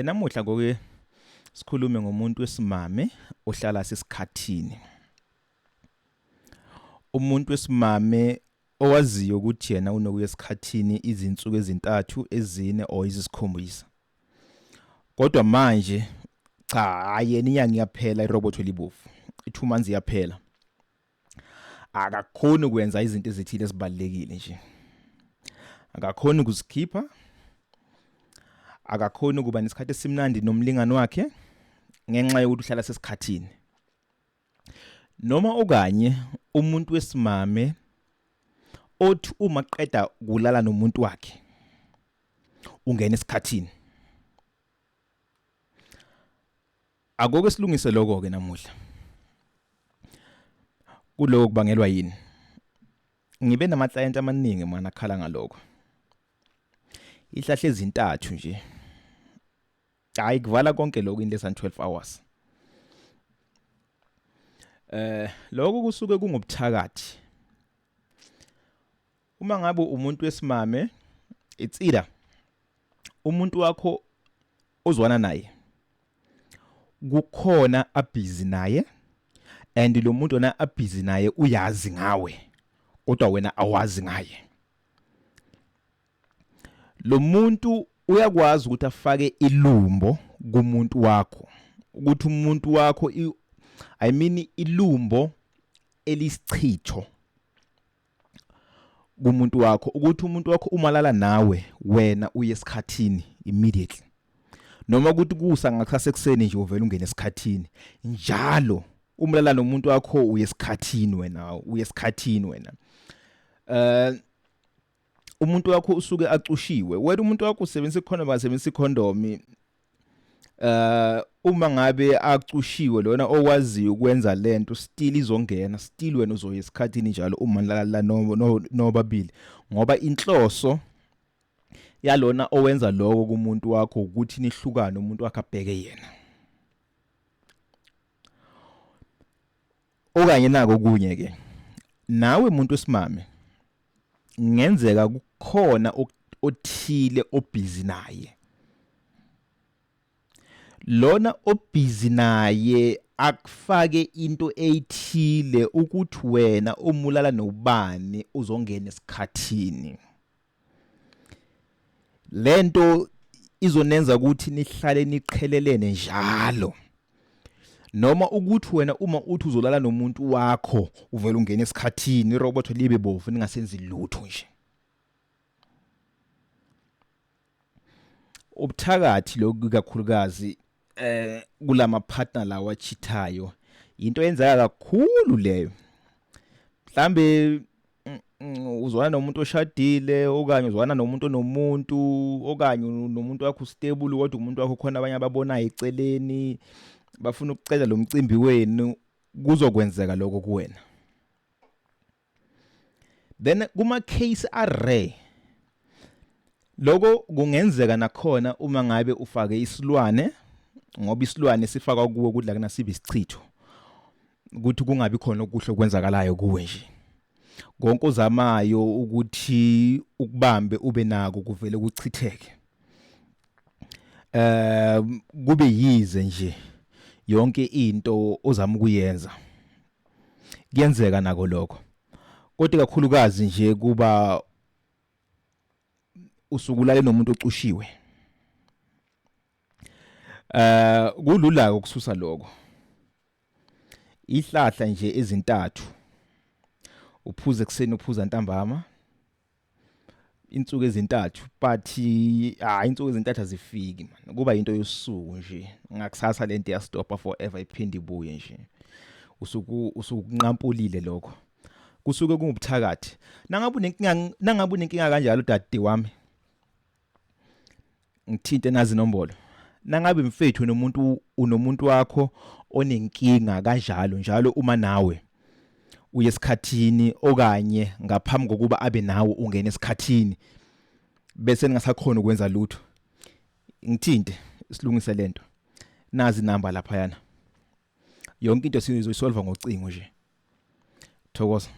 Namuhla ngoke sikhulume ngomuntu wesimame ohlala sesikhathini. Umuntu wesimame owaziyo ukuthi yena unokuya esikhathini izinsuku ezintathu, ezine or izisikhombisa. Kodwa manje cha, hayi yena inyanga iyaphela irobotho elibovu. I2 months iyaphela. Akakhoni ukwenza izinto ezithile ezibalekile nje. Akakhoni ukuzikhipha. Akakhoni ukuba nesikhathi esimnandi nomlingani wakhe ngenxa yokuthi uhlala sesikhathini. Noma okanye umuntu wesimame othi uma qeda kulala nomuntu wakhe ungena esikhathini. Akoke silungise lokho ke namuhla. Kuloko kubangelwa yini? Ngibe nama client amaningi mana akhala ngalokho. Ihlahla ezintathu nje. Hayi kuvala konke lokho in less than 12 hours. Lokho kusuke kungobuthakathi. Uma ngabe umuntu wesimame, it's either umuntu wakho ozwana naye kukhona abhizi naye, and lo muntu ona abhizi naye uyazi ngawe kodwa wena awazi ngaye. Lo muntu uyakwazi ukuthi afake ilumbo kumuntu wakho, ukuthi umuntu wakho I mean ilumbo elisichitho kumuntu wakho, ukuthi umuntu wakho uma lala nawe wena uye esikhathini immediately, noma ukuthi kusa ngakusasa ekuseni nje uvela ungene esikhathini njalo. Uma lala nomuntu wakho uye esikhathini wena, uye esikhathini wena. Umuntu wakho usuke acushiwe wena, umuntu wakho usebenzisa ikhondom, asebenzisa ikhondom. Uma ngabe acushiwe lona okwaziyo ukwenza lento, still izongena, still wena uzoya esikhathini njalo uma nilala nobabili, ngoba inhloso yalona owenza lokho kumuntu wakho ukuthi nihlukane, umuntu wakhe abheke yena. Okanye nako okunye ke, nawe muntu wesimame ngenzeka kukhona othile obhizi naye. Lona obhizi naye akufake into eyithile ukuthi wena umulala nobani uzongena esikhathini. Lento izonenza ukuthi nihlale niqhelelene njalo. Noma ukuthi wena uma uthi uzolala nomuntu wakho uvela ungena esikhathini, irobotho libe bovu ningasenzi lutho nje. Ubuthakathi lokhu kakhulukazi kulama partner lawa achithayo, into eyenzeka kakhulu leyo. Mhlambe uzwana nomuntu oshadile, okanye uzwana nomuntu onomuntu, okanye nomuntu wakho stable, kodwa umuntu wakho khona abanye ababonayo eceleni bafuna ukucela lo mcimbi wenu, kuzokwenzeka lokho kuwena. Then kuma case a rare lokho kungenzeka nakhona uma ngabe ufake isilwane, ngoba isilwane sifakwa kuwe kudla kunasibe isichitho ukuthi kungabi khona okuhle okwenzakalayo kuwe nje. Konke ozamayo ukuthi ukubambe ube nako kuvele kuchitheke, kube yize nje yonke into ozama ukuyenza. Kuyenzeka nako lokho, kodwa kakhulukazi nje kuba usukulale nomuntu ocushiwe. Kulula ukususa lokho. Ihlahla nje ezintathu uphuze ekseni, uphuza ntambama, insuku ezintathu, but hayi insuku ezintathu azifiki man, kuba into yosuku nje. Ngakusasa lento iyastopa forever, iphinde ibuye nje. Usuku usukunqampulile lokho, kusuke kungubuthakathi. Nangabe unenkinga, nangabe unenkinga kanjalo dade wami, ngithinte nazi inombolo. Nangabe mfethu nomuntu unomuntu wakho onenkinga kanjalo njalo, uma nawe uye esikhathini okanye ngaphambi kokuba abe nawe ungena esikhathini bese ningasakhona ukwenza lutho, ngithinte silungise lento. Nazi inamba lapha yana, yonke into sizoyisolva ngocingo nje. Thokoza.